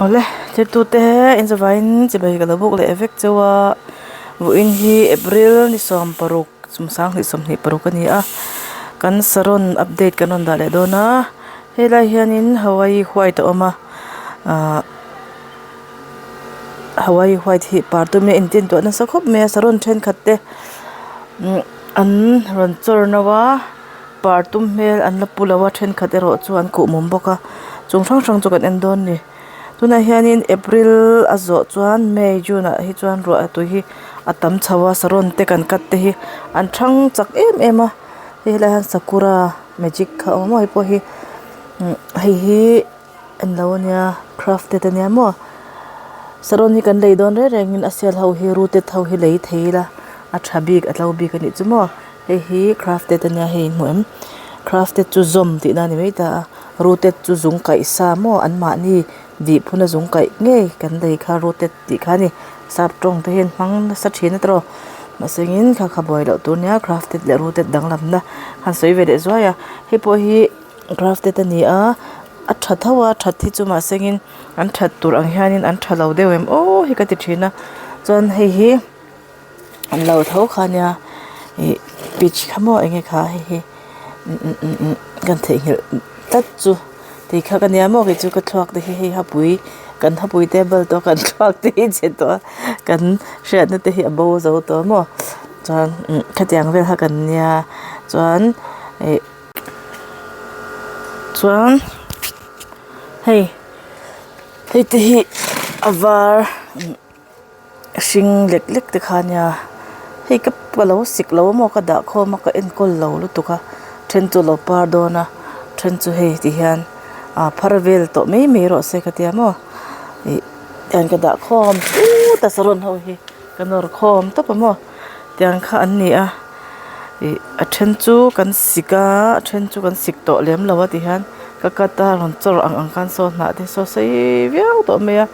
Awle thiltute inzavaiin chibai ka lo bawk leh vek cheu a vawiin hi April ni 16 2026 a ni a kan saron update kan rawn dah leh dawn a helai hianin Hawaii white a awm a ahh Hawaii white hi par tum hi a intintuah nasa khawp mai a saron thenkhat te an rawn chawr no a. Par tum hmel an la pu lo a thenkhat erawh chu an kuh mum bawk a chung hrang hrang chu kan en dawn a ni tunah hianin april a zawh chuan may june ah hi chuan ruah tui hi a tam chho a saron te kan cut te hi an thang chak em em a hei helaiah hian sakura magic kha a awm a hei pawh hi hei hi englo ania crafted ania maw saron hi kan lei dawn reng rengin a sale ho hi rooted ho hi lei thei ila a tha bik a tlo bik a nih chu maw. Hei hi crafted ania hei in hmu em crafted chu zawm tihna a ni mai ta a rooted chu zung kaih sa maw an mahni vih phuna zung kaih ngei kan lei kha rooted tih kha a ni sap tawng te hian hmang nasa thin a tiraw mahse engin kha kha buai loh tur nia crafted leh rooted danglam na han sawi ve leh zuai a hei pawh hi crafted a ni a a tha tho a that hi chu mahse engin an that tur ang hianin an tha lo deuh em aw hi ka ti thin a chuan hei hi. An lo tho kha nia ih peach kha maw enge kha hei hi kan theihnghilh tlat chu tih kha ka nia maw kei chu ka thluak te hi hei hapui kan hapui table tawh kan thluak te hi chhe tawh a kan hriatna te hi a bo zo tawh maw chuan khatiang vel kha kan nia chuan ih chuan hei hei te hi a var. Hring lek lek te kha nia hei ka ka lo sik lo maw ka dah khawm a ka enkawl lo lutuk a then chu alo par dawn a then chu hei ti hian aa phar vel tawh mai mai rawh se ka tia maw ih tiang ka dah khawm tut a saron ho hi ka nawr khawm tawp a maw tiang kha an ni a ih a then chu kan sik a a then chu kan sik tawh lem lo a ti hian ka cut a rawn chawr ang ang khan saw hnah te saw sei viau tawh mai a.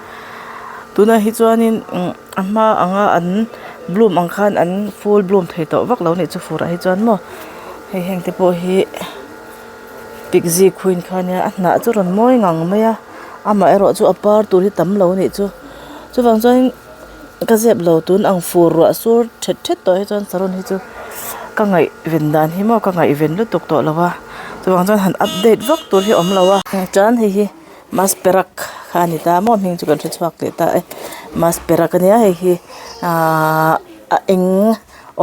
Tunah hi chuanin a hma anga an bloom ang khan an full bloom thei tawh vak lo a nih chu fur ah hi chuan maw hei heng te pawh hi pixie queen kha ania a hnah chu a rawn mawi ngang mai a amaherawh chu a par tur hi tam lo a nih chu chuvang chuan ka zep lo tun ang fur ruah sur thet thet tawh hi chuan saron hi chu ka ngaihven dan hi maw ka ngaihven lutuk tawh lo a chuvang chuan han update vak tur hi a awm lo a chuan hei hi. Masperak kha a ni ta maw hming chu kan hre chhuak leh ta e masperak a nia hei hi ahh a eng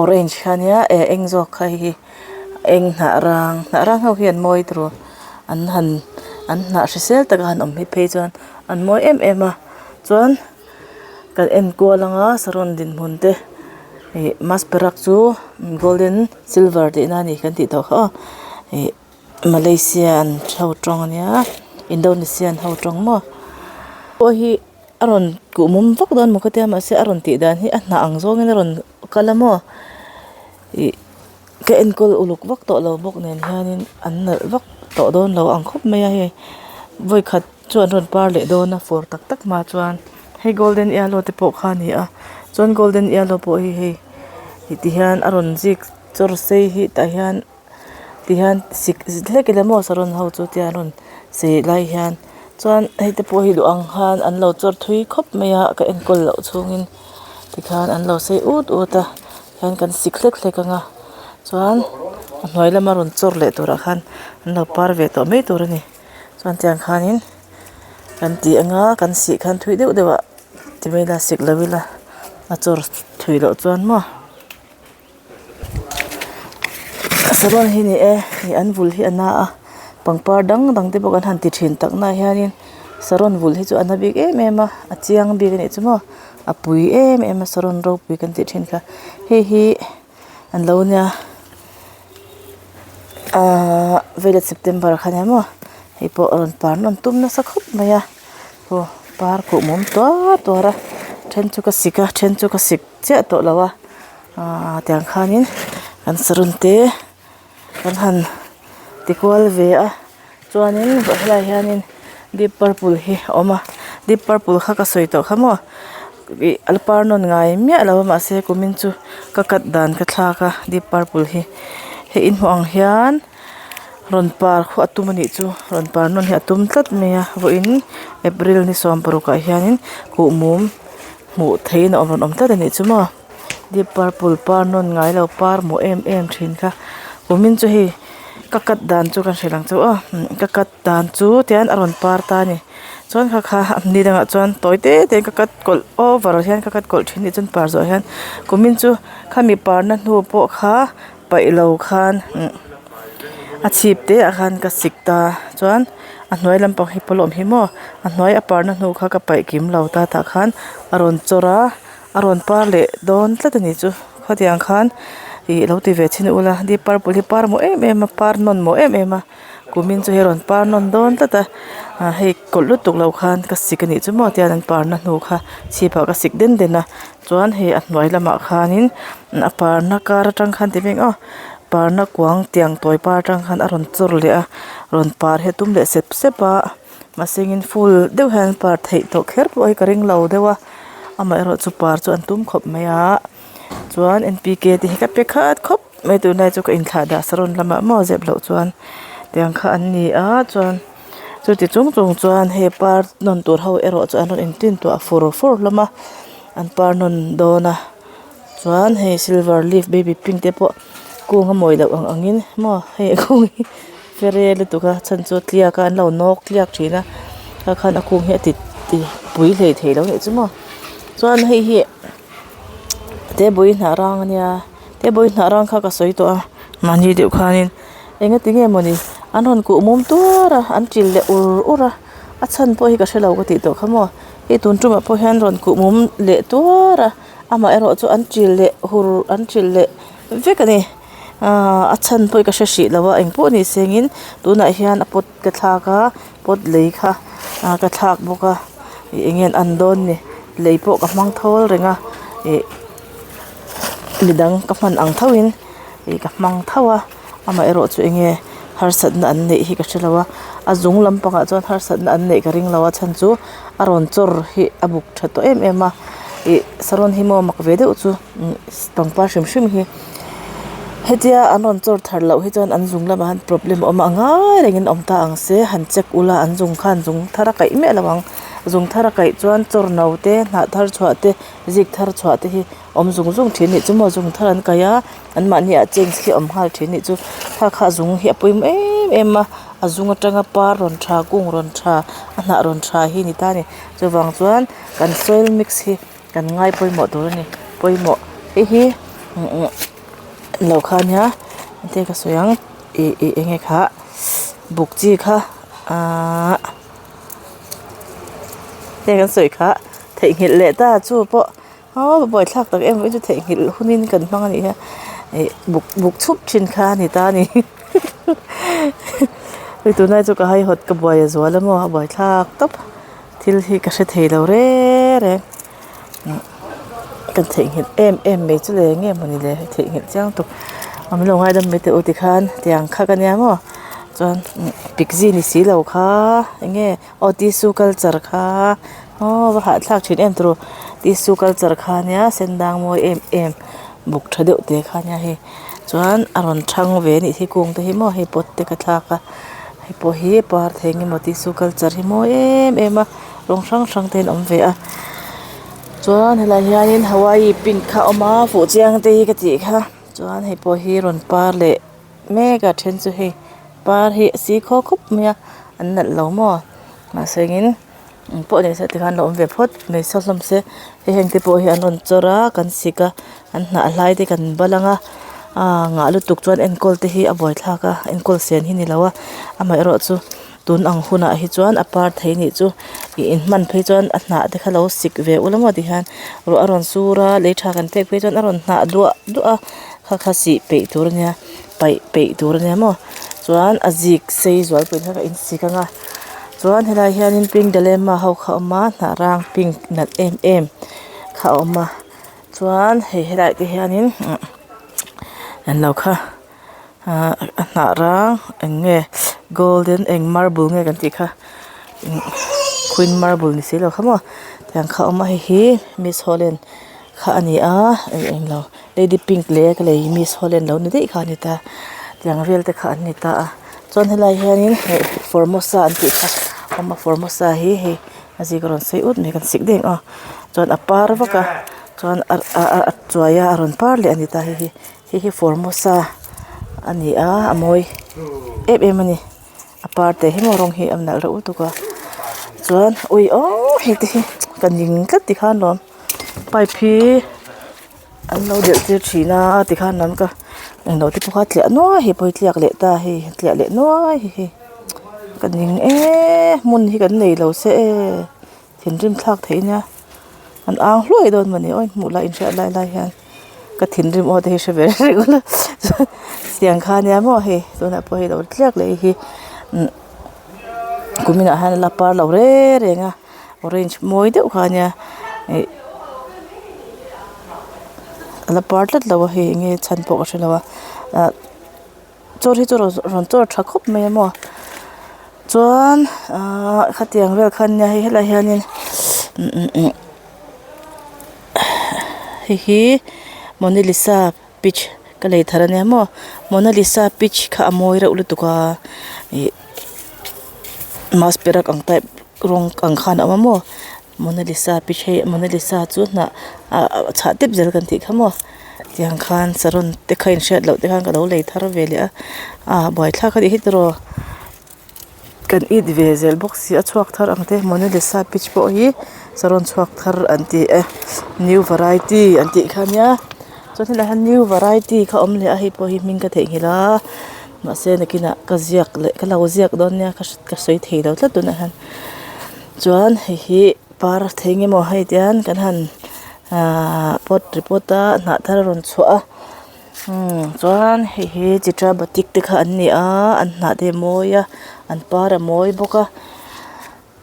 orange kha ania eh a eng zawk kha hei hi a eng hnah rang hnah rang ho hi an mawi tiraw an han an hnah hrisel taka han awm hi phei chuan an mawi em em a chuan kan en kual anga saron dinhmun te ih masperak chu golden silver tihna a ni kan tih tawh kha aw ih. Malaysian ho tawng ania Indonesian ho tawng maw pawh hi a rawn kuh mum vak dawn maw ka tia mahse a rawn tih dan hi a hnah ang zawngin a rawn kal a maw ih ka enkawl uluk vak tawh lo bawk nen hianin an nalh vak tawh dawn lo ang khawp mai a hei vawikhat chu an rawn par leh dawn a fur tak tak hma chuan hei golden yellow te pawh kha a ni a chuan golden yellow pawh hi hei ti hian a rawn zik chawr sei hi tah hian. Tihian sik hlek ila maw saron ho chu tia an rawn sei lai hian chuan hei te pawh hi duh ang khan an lo chawr thui khawp mai a ka enkawl loh chhungin tikhan an lo sei ut ut a hian kan sik hlek hlek ang a chuan a hnuai lama rawn chawr leh turah khan an lo par ve tawh mai tur a ni chuan tiang khanin kan ti anga kan sih khan thui deuh deuh ah ti mai ila sik lo ila a chawr thui loh chuan maw. Saron hi ni e ih an vul hi a na a pangpar dang dang te pawh kan han ti thin tak na hianin saron vul hi chu a na bik em em a a chiang bik a nih chu maw a pui em em a saron ropui kan tih thin kha hei hi an lo nia ahh violet september kha nia maw hei pawh a rawn par nawn tum nasa khawp mai a aw par khuh mum tuar tuar a then chu ka sik a then chu ka sik chiah tawh lo a. Ahh tiang khanin an saron te kan han ti kual ve a chuanin helaiah hianin deep purple hi a awm a deep purple kha ka sawi tawh kha maw ih a la par nawn ngai miah lo a mahse kumin chu ka cut dan ka thlak a deep purple hi hei in hmuh ang hian. Rawn par khu a tum a nih chu rawn par nawn hi a tum tlat mai a vawiin april ni sawmparuk ah hianin kuhmum hmuh theihin a rawn awm tlat a nih chu maw deep purple par nawn ngai lo par maw em em thin kha kumin chu hei ka cut dan chu ka hrilh ang che u aw ka cut dan chu tian a rawn par ta a ni chuan kha kha ni dangah chuan tawi te te in ka cut kawlh over hian ka cut kawlh thin a nih chuan par zawh hian kumin chu khami parna hnu pawh kha. Paih lo khan a chhip te ah khan ka sik ta chuan a hnuai lampang hi pawlawm hi maw a hnuai a parna hnu kha ka paih kim lo ta tah khan a rawn chawr a a rawn par leh dawn tlat a ni chu khawtiang khan ih lo ti ve chhin ula deep purple hi par maw em em a par nawn maw em em a kumin chu hei a rawn par nawn dawn tlat a ah hei kawlh lutuk lo khan ka sik a nih chu maw tian an parna hnu kha chhipah ka sik den den a. Chuan hei a hnuai lamah khanin a parna kar atang khan ti veng aw parna kuang tiang tawi par atang khan a rawn chawr leh a rawn par hi a tum leh sep sep a mahsengin full deuh hian par theih tawh kher pawh hi ka ring lo deuh a amaherawh chu par chu an tum khawp mai a chuan n p k te hi ka pe khat khawp mai tunlai chu ka inthlah dah saron lamah maw zep loh chuan tiang kha an ni a chuan. Chuti chung chung chuan hei par nawn tur ho erawh chu an rawn intin tuah fur fur hlawm a an par nawn dawn a chuan hei silver leaf baby pink te pawh kung a mawi loh ang angin maw hei a kung hi fere lutuk a chhan chu tliak a an lo nawk tliak thin a kha khan a kung hi a ti ti pui hlei thei lo anih chu maw chuan hei hi tebui hnah rang ania tebui hnah rang kha ka sawi tawh a mahni deuh khanin. Enga ti nge mawni an rawn kuh mum tuar a an til leh ur ur a a chhan pawh hi ka hrelo ka tih tawh kha maw hei tun tumah pawh hian rawn kuh mum leh tuar a amah erawh chu an til leh hur an til leh vek a ni ahh a chhan pawh hi ka hre hrih lo a engpawh ni sengin tunah hian a pot ka thlak a pot lei kha ah ka thlak bawk a ih eng nge an an dawn ni lei pawh ka hmang thawl reng a ih midang ka hman ang tho in. Ih ka hmang tho a amaherawh chu enge harsatna an neih hi ka hre lo a a zung lampangah chuan harsatna an neih ka ring lo a chhan chu a rawn chawr hi a buk tha tawh em em a ih saron hi maw mak ve deuh chu pangpar hrim hrim hi hetia an rawn chawr thar loh hi chuan an zung lamah hian problem a awm a ngai rengin awm ta ang se han check ula an zung khan zung thar a kaih miah lo ang zung thar a kaih chuan chawr no te hnah thar chhuah te zik thar chhuah te hi. Awm zung zung thin nih chu maw zung thar an kai a anmahni ah change khi a awm nghal thin nih chu kha kha a zung hi a pawimawh em em a a zung atanga par rawn tha kung rawn tha a hnah rawn tha hi a ni ta a ni chuvang chuan kan soil mix hi kan ngai pawimawh tur a ni pawimawh hei hi lo kha nia eng ka sawi ang ih ih eng nge kha buk chi kha ahh heng an sawi kha theihnghilh leh ta chu pawh. Aw buaithlak tak em chu theihnghilh hunin kan hmang a nih hi ih buk buk chhup thin kha a ni ta a ni hei tunlai chu ka haihawt ka buai a zual a maw a buaithlak tawp thil hi ka hre thei lo reng reng kan theihnghilh em em mai chu le nge mawni le theihnghilh chiang tawp a min lo ngaidam mai teh u tikhan tiang kha ka nia maw chuan pikzi ni si lo kha eng nge. Aw tissue culture kha aw va hahthlak thin em tawh tissue culture kha nia sen dang mawi em em buk tha deuh te kha nia hei chuan a rawn thang ve anih hi kung te hi maw hei pot te ka thlak a hei pawh hi par thei eng emaw tissue culture hi mawi em em a rawng hrang hrang te an awm ve a chuan helaiah hianin hawaii pink kha a awm a fuhchiang te hi ka tih kha chuan hei pawh hi rawn par leh. Mek a then chu hei par hi a si khaw khup mai a an nalh lo maw mahse engin engpawh ni se tikhan lo awm ve phawt mai se hlawm se hei heng te pawh hi an rawn chawr a kan sik a an hnah hlai te kan bal ang a aaa ngah lutuk chuan enkawl te hi a buaithlak a enkawl sen hi ni lo a amaherawhchu. Tun ang hunah hi chuan a par thei nih chu ih inhman phei chuan a hnah te kha lo sik ve ula maw tihian ruah a rawn sur a lei tha kan pek phei chuan a rawn hnah duah duah a kha kha sih peih tur ania paih peih tur ania maw chuan a zik sei zual pawh in kha ka insik ang a chuan helai hianin pink dilemma ho kha a awm a hnah rang pink nalh em em kha a awm a chuan hei helai te hianin englo kha. Ahh a hnah rang eng nge golden eng marble nge kan tih kha queen marble ni si lo kha maw tiang kha a awm a hei hi miss holland kha a ni a ih englo lady pink leh ka lei miss holland lo ni daih kha a ni ta tiang vel te kha an ni ta a. Chuan helai hianin heh formosa an tih kha a awm a formosa hi hei a zik a rawn sei ut mai kan sik daih ang aw chuan a par vak a chuan a a chuai a a rawn par leh a ni ta hei hi hei hi formosa a ni a a mawi em em a ni a par te hi maw rawng hi a nalh reuh lutuk a chuan ui aww hei te hi ka ning tlat tikhan lawm pipe hi. An lo delh tir thin a tikhan an ka englo te pawh kha tliah nuai hi pawh hi tliak leh ta hei tliah leh nuai hi hei ka ning eee hmun hi kan nei lo se ee thinrim thlak theih nia an ang hluai dawn mawni aw hmuh lai inhriat lai lai hian ka thinrim aw te hi hre ve reng ula chuan tiang kha nia maw hei tunah pawh hei lo tliak leh hi umm kuminah hian a la par lo reng reng a. Orange mawi deuh kha ania ih a la par tlat lo a hei enge chhan pawh ka hre lo a ah chawr hi chu rawn chawr tha khawp mai a maw chuan ahh khatiang vel khan nia hei helaiah hianin hei hi monalisa peach ka lei thar ania maw monalisa peach kha a mawi reuh lutuk a ih masperak ang type rawng ang khan a awm a maw monalisa peach hei monalisa chu hnah ah chhah deuh zel kan tih kha maw tiang khan saron te kha inhriat loh te khan ka lo lei thar ve leh a ah buaithlak a nih hi tiraw. Kan it ve zel bawk si a chhuak thar ang te monalisa peach pawh hi saron chhuak thar an ti e new variety an tih kha ania chuan helaiah hian new variety kha a awm leh a hei pawh hi hming ka theihnghilh a mahse nakinah ka ziak leh ka lo ziak dawn nia ka sawi thei lo tlat tunah hian chuan hei hi par thei nge maw hei tian kan han ahh pot report a hnah thar a rawn chhuah a. Umm chuan hei hi chitra batik te kha an ni a an hnah te a mawi a an par a mawi bawk a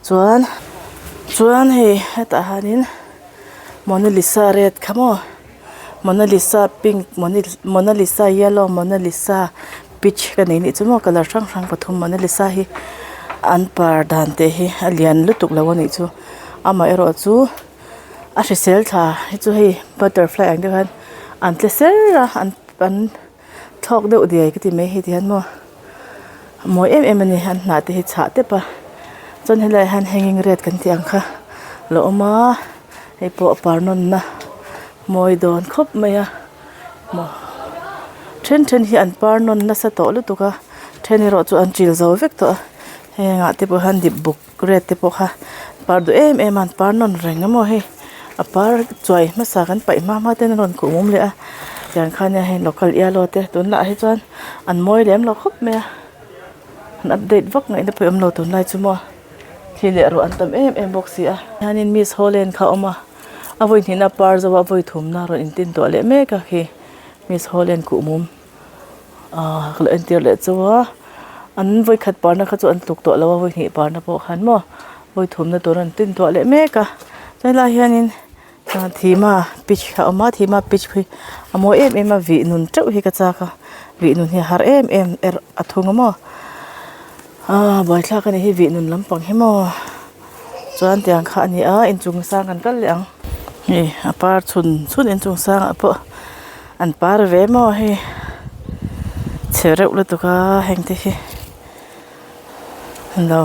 chuan chuan hei hetah hianin monalisa red kha maw monalisa pink monalisa yellow monalisa peach ka nei anih chu maw colour hrang hrang pathum monalisa hi an par dan te hi a lian lutuk lo anih chu amaherawh chu. A hrisel thla hi chu hei butterfly ang deuh hian an tle ser a an an thlawk deuh diai ka ti mai hei ti hian maw a mawi em em a ni an hnah te hi chhah tep a chuan helaiah hian hanging red kan tih ang kha a lo awm a hei pawh a par nawn na mawi dawn khawp mai a maw then then hi an par nawn nasa tawh lutuk a then erawh chu an chil zo vek tawh a heng ah te pawh hian dip buk. Red te pawh kha par duh em em a an par nawn reng a maw hei a par chuai hmasa kan paih hma hma ten a rawn kuh mum leh a tiang khan nia hei local yellow te tunlah hi chuan an mawi lem lo khawp mai a an update vak ngaihna pawh a awm lo tunlai chu maw thli leh ruah an tam em em bawk si a hianin miss holland kha a awm a a vawi hnihna par zo a vawi thumna a rawn intin tawh leh mek a khi miss holland kuh mum. Ahh ka lo entir leh chu a an vawikhat parna kha chu an tluk tawh lo a vawihnih parna pawh khan maw vawithumna tur an tin tuah leh mek a chuan helaiah hianin thima peach a awm a thima peach hi a mawi em em a vih nun teuh hi ka chak a vih nun hi a har em em er a thung a maw ahh buaithlak a ni hi vih nun lampang hi maw chuan tiang kha a ni a inchung sang kan kal leh ang hei a par chhun chhun inchung sangah pawh an par ve maw hei chhe reuh lutuk a heng te hi lo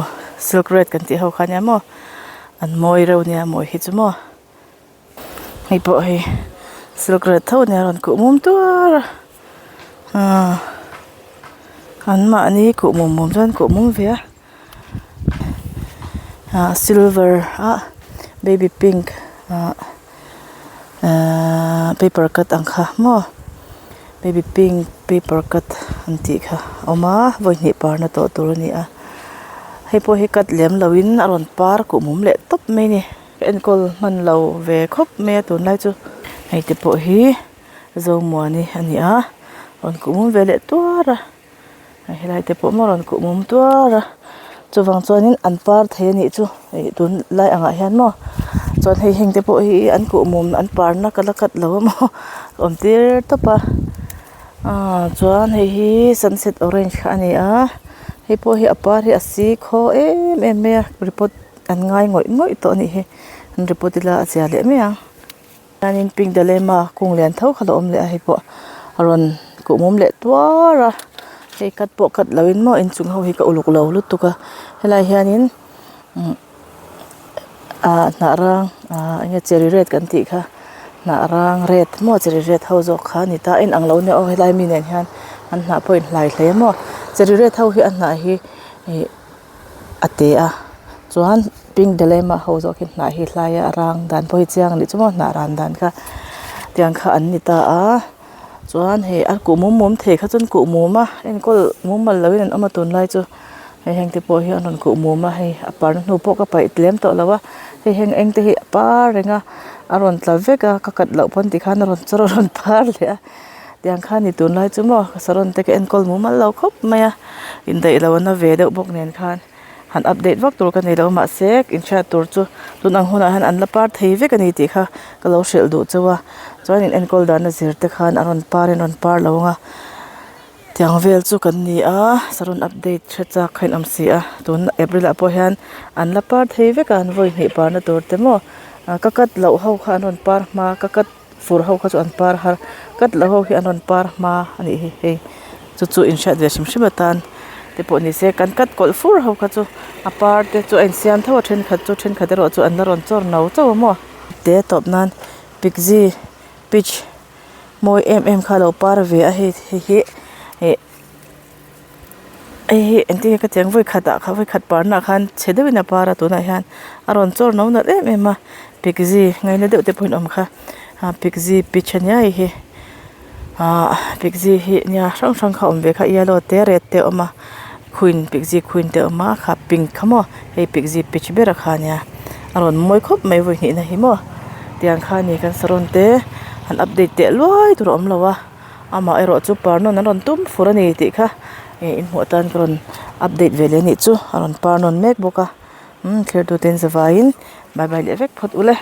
silk red kan tih ho kha nia maw an mawi reuh nia mawi hi chu maw. Hei pawh hei silk red tho ania rawn kuh mum tuar a aaa an mahni kuh mum mum chuan kuh mum ve a ah silver ah baby pink ah ahh paper cut ang kha maw baby pink paper cut an tih kha a awm a vawi hnih parna tawh tur a ni a hei pawh hi cut lem loin a rawn par kuh mum leh tawp mai a ni. Ka enkawl hman lo ve khawp mai a tunlai chu hei te pawh hi Zomuani a ni a rawn kuh mum ve leh tuar a helai te pawh maw rawn kuh mum tuar a chuvang chuanin an par thei a nih chu ih tunlai angah hian maw chuan hei heng te pawh hi an kuh mum an parna ka la cut lo a maw awm tir tawp a aaa chuan hei hi sunset orange kha a ni a hei pawh hi a par hi a si khaw em em mai a report. An ngai ngawih ngawih tawh a nih hi an report ila a zia leh mai ang hianin pink dalema kung lian tho kha a lo awm leh a hei pawh a rawn kuh mum leh tuar a. Hei cut pawh cut lo in maw inchung ho hi ka uluk lo lutuk a helai hianin umm ah hnah rang ah enge cherry red kan tih kha hnah rang red maw cherry red ho zawk kha a ni ta a inang lo nia aw helai mi nen hian an hnah pawh a inhlai hle maw cherry red ho hi a hnah hi ih a te a chuan pink delema ho zawk hi hnah hi hlai a rang dan pawh hi chiang a nih chu maw hnah ran dan kha tiang kha an ni ta a. Chuan hei a kuh mum mum thei kha chuan kuh mum a enkawl mumal loin an awm a tunlai chu hei heng te pawh hi an rawn kuh mum a hei a parna hnu pawh ka paih tlem tawh lo a hei heng eng te hi a par reng a a rawn tla vek a ka cut loh pawn tikhan a rawn chawr a rawn par leh a tiang khan ni tunlai chu maw saron te ka enkawl mumal lo khawp mai a indaih lo na ve deuh bawk nen khan. Han update vak tur ka nei lo mahse inhriat tur chu tun ang hunah hian an la par thei vek a ni tih kha ka lo hrilh duh chauh a chuan in enkawl dan a zir te khan a rawn par in a rawn par lo ang a tiang vel chu kan ni a saron update hre chak kha in awm si a tun april ah pawh hian an la par thei vek a an vawi hnih parna tur te maw ka cut loh ho kha an rawn par hma ka cut fur ho kha chu an par har cut loh ho hi an rawn par hma a nih hi hei chu chu inhriat ve hrim hrim atan te pawh ni se kan cut kawlh fur ho kha chu a par te chu a insiam tho a thenkhat chu thenkhat erawh chu an la rawn chawr no chauh a maw te tawp nan pikzi peach mawi em em kha a lo par ve a hei hei hi ih. Hei hi engtin nge ka ti ang vawi khat ah kha vawi khat parna ah khan chhe deuhin a par a tunah hian a rawn chawr no nalh em em a pikzi ngaina deuh te pawhin awm kha ah pikzi peach ania hei hi ah pikzi hi nia hrang hrang kha awm ve kha yellow te red te a awm a queen pikzi queen te a awm a kha pink kha maw hei pikzi peach ber a kha ania a rawn mawi khawp mai vawi hnihna hi maw tiang kha a ni kan saron te han update teh luai tur a awm lo a. Amah erawh chu par nawn an rawn tum fur a ni tih kha ih inhmuh atan ka rawn update ve leh a nih chu a rawn par nawn mek bawk a umm thlir tute in zavaiin bye bye leh vek phawt ule.